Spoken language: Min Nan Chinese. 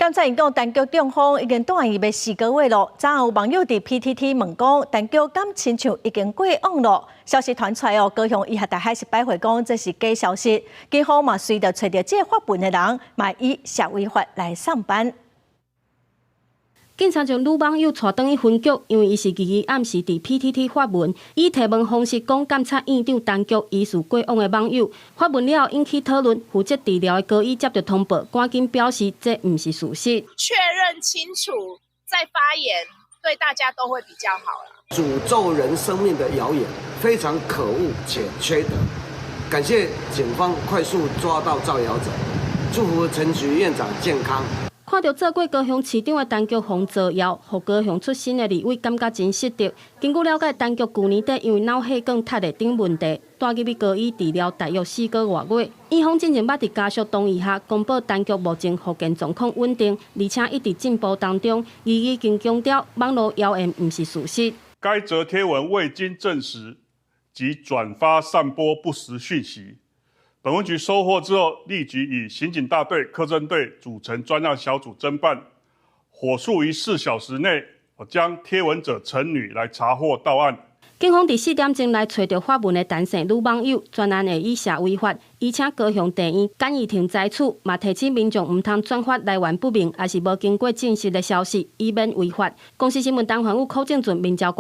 監察院長陳菊中風已經蹛院欲四個月囉，昨昏有網友佇 PTT 問講，陳菊敢親像已經過往囉？消息傳出來哦，高雄醫學大學是擺回講這是假消息，警方嘛隨著揣著這個發文的人，嘛以社維法來送辦。警察將女網友帶轉去分局，因為伊是二二暗時佇 PTT 發文，以提問方式講監察院長陳菊疑似過往的網友。發文了後引起討論，負責治療的高醫接著通報，趕緊表示這毋是事實。確認清楚再發言，對大家都會比較好啦。詛咒人生命的謠言非常可惡且缺德，感謝警方快速抓到造謠者，祝福陳菊院長健康。看著做過高雄市長的陳菊予造謠，予高雄出身的立委感覺真失德。根據了解，陳菊舊年底因為腦血管塌的等問題，帶入去高醫治療大約四個外月。院方進前捌佇家屬同意下公布陳菊目前復健狀況穩定，而且一直進步當中。伊已經強調，網路謠言毋是事實。該則貼文未經證實即轉發散播不實訊息。本分局收獲之後，立即以刑警大隊、科偵隊組成專案小組偵辦，火速於4小時內，將貼文者陳女來查獲到案。警方佇4點鐘來揣著發文的陳姓女網友，專案會以社維法，而且高雄地院簡易程裁處，嘛提醒民眾毋通轉發來源不明，抑是無經過證實的消息，以免違法。公視新聞陳環宇、柯正俊、民交。